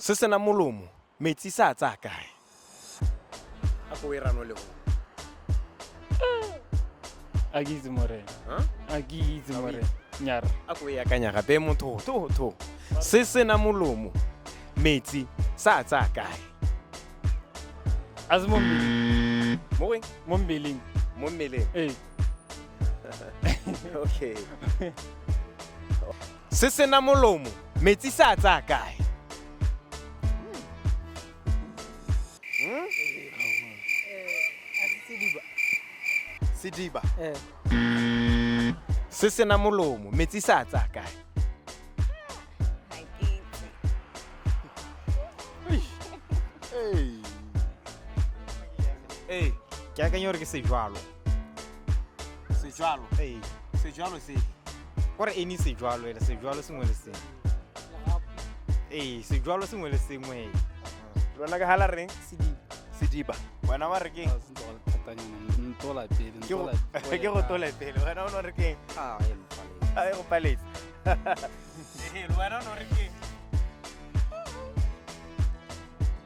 Se sena molomo, metsi sa a tsaya kae? A ko e rano le go. A ke itse morena. A ke itse morena. Nyara. A ko e akanya gape motho tho tho. Se sena molomo, metsi sa a tsaya kae? A se mo mmeleng. Mo reng? Mo mmeleng. Mo mmeleng. Ee. Okay. Se sena molomo, metsi sa a tsaya kae? Sediba. Se sena molomo, metsi sa a tsaya kae? Ga ke itse. Ee, Ke akanya gore ke sejwalo. Sejwalo. Ee. Sejwalo se. Kore ene sejwalo ele sejwalo sengwe le sengwe. Ee, sejwalo sengwe le sengwe. Lona ka hala reng? Sediba. Sediba. Wena wa re keng? Ntola pele. Ke go ke go tole pele. Wena o no re keng? Ah, e mpaletse. A e go paletse. Ehe, le wena o no re keng?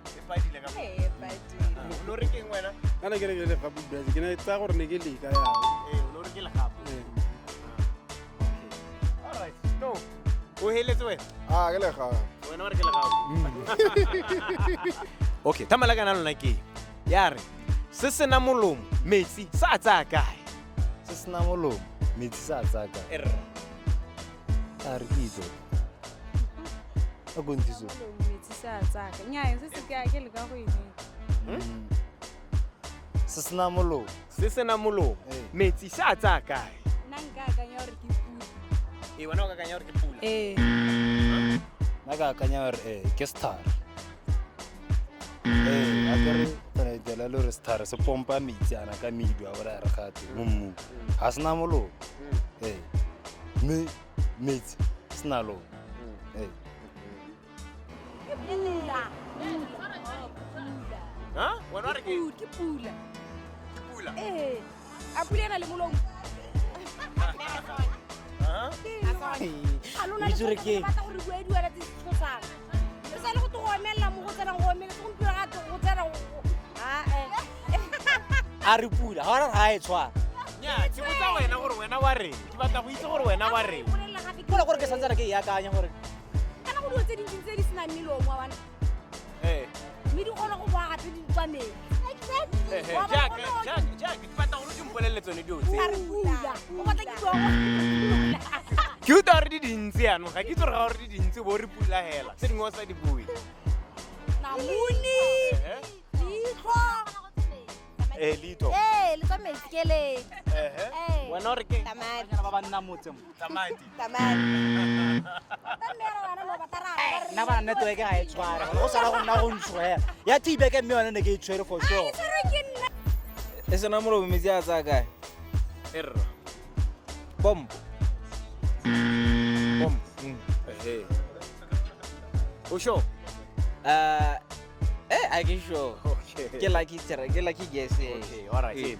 E padile ka mo. Ee, badile. O no re keng wena? Kana ke re ke legapu bjale ke ne tsaya gore ne ke leka yago. Ee, o no re ke legapu. Ee. Okay. All right. No. O heletse wena? A ke legapu. Wena wa re ke legapu. Okay, thamala kana lona ke. Ya re se sena molomo, metsi sa a tsaya kae? Se sena molomo, metsi sa a tsaya kae? Erra. A re ke itse. A ko nthiso. Metsi sa a tsaya kae? Nnyaa, se se ke ke leka go e ne. Se sena molomo. Se sena molomo, Ee. metsi sa a tsaya kae? Nna nka akanya gore ke pula. Ee, wena o ka akanya gore ke pula. Ee. Nna ke akanya gore ke sethare. Ee, a kere re itela le gore sethare se pompa metsi ana ka medu a bora re gate mo mmung. Ga sena molomo. Ee. Mme metsi se na lona. Ee. Ke pula. Ha? Wena wa re ke Ke pula. Ke pula. Ee. A pula e na le molomo. Ha? A lona le Itse gore ke eng? batla gore bua diwana tse di tshosang. Re sa le go to go omelela mo go tsenang go omeletse gompieno ga go tsena A re pula, ga ora ga e tshwara. Nya, ke botsa wena gore wena wa reng? Ke batla go itse gore wena wa reng. Pula gore ke santsane ke e akanya gore Kana go dilo tse dintsi tse di senang melomo wa bana. Eh. Mme di kgona go boa gape di tswa metsi. Eh, Jack, Jack, Jack, ke batla gore o di mpolelele tsone dilo tse. A re pula. O batla ke bua pula. Ke utlwa gore di dintsi yanong, ga ke itse gore ga gore di dintsi o bo re pula hela. Tse dingwe o sa di bue. Namune. Leitlho. Eh, leitho. Ee, le tswa metsi ke le. Ehe. Wena o re keng? Tamati. Ba ba nna motse mo. Tamati. Tamati. Nna bana network ga e tshware. Go sala go nna go ntshwera. Ya thibe ke mme yone ne ke e tshwere for sure. E sena molomo metsi a tsaya kae? Erra. Pompo. Pompo. Ehe. O sure? A ke sure. Okay. Ke lucky tshera, ke lucky guess. Okay, all right. Ee.